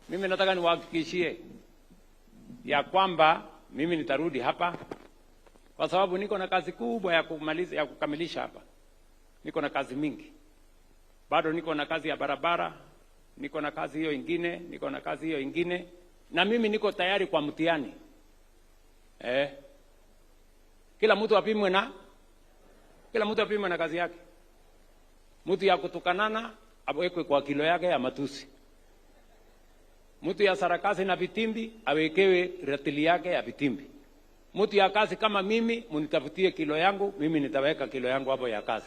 Mimi nataka niwahakikishie ya kwamba mimi nitarudi hapa kwa sababu niko na kazi kubwa ya kumaliza, ya kukamilisha hapa. Niko na kazi mingi. Bado niko na kazi ya barabara, niko na kazi hiyo ingine, niko na kazi hiyo ingine, na mimi niko tayari kwa mtihani. Kila mtu apimwe na kila mtu apimwe na kazi yake. Mtu ya kutukanana awekwe kwa kilo yake ya matusi. Mtu ya sarakasi na vitimbi awekewe ratili yake ya vitimbi. Mtu ya kazi kama mimi, munitafutie kilo yangu, mimi nitaweka kilo yangu hapo ya kazi.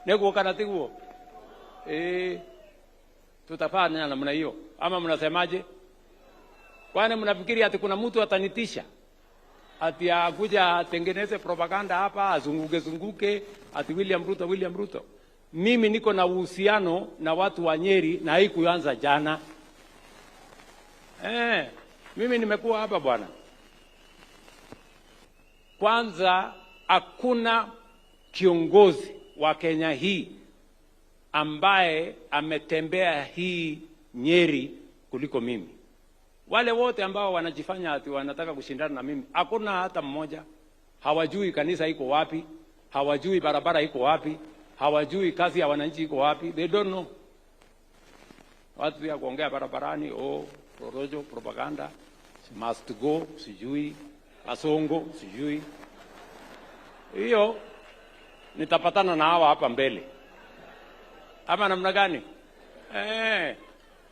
Neguo kana tiguo? Tutafanya namna hiyo. Ama mnasemaje? Kwani mnafikiri ati kuna mtu atanitisha? Ati akuja atengeneze propaganda hapa, azunguke zunguke, ati William Ruto, William Ruto. Mimi niko na uhusiano na watu wa Nyeri na haikuanza jana. Mimi nimekuwa hapa bwana. Kwanza hakuna kiongozi wa Kenya hii ambaye ametembea hii Nyeri kuliko mimi. Wale wote ambao wanajifanya ati wanataka kushindana na mimi, hakuna hata mmoja. Hawajui kanisa iko wapi, hawajui barabara iko wapi, hawajui kazi ya wananchi iko wapi. They don't know. Watu ya kuongea barabarani, oh, porojo, propaganda, must go, sijui, kasongo, sijui. Hiyo nitapatana na hawa hapa mbele. Ama namna gani?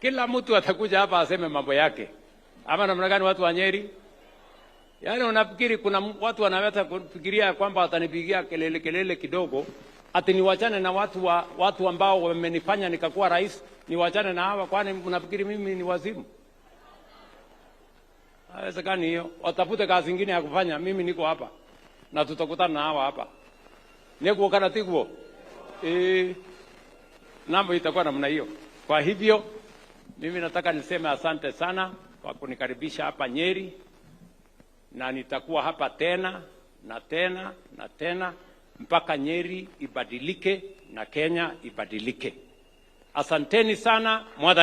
Kila mtu atakuja hapa aseme mambo yake. Ama namna gani watu wa Nyeri? Yaani unafikiri kuna watu wanaweza kufikiria kwamba watanipigia kelele kelele kidogo, ati niwachane na watu ambao wamenifanya nikakuwa rais, niwachane na hawa? Kwani mnafikiri mimi ni wazimu? Haiwezekani hiyo. Watafute kazi nyingine ya kufanya, mimi niko hapa. Na tutakutana na hawa hapa. Neguo kana tiguo? Mambo itakuwa namna hiyo. Kwa hivyo mimi nataka niseme asante sana kwa kunikaribisha hapa Nyeri, na nitakuwa hapa tena na tena na tena mpaka Nyeri ibadilike na Kenya ibadilike. Asanteni sana. Mwadhani.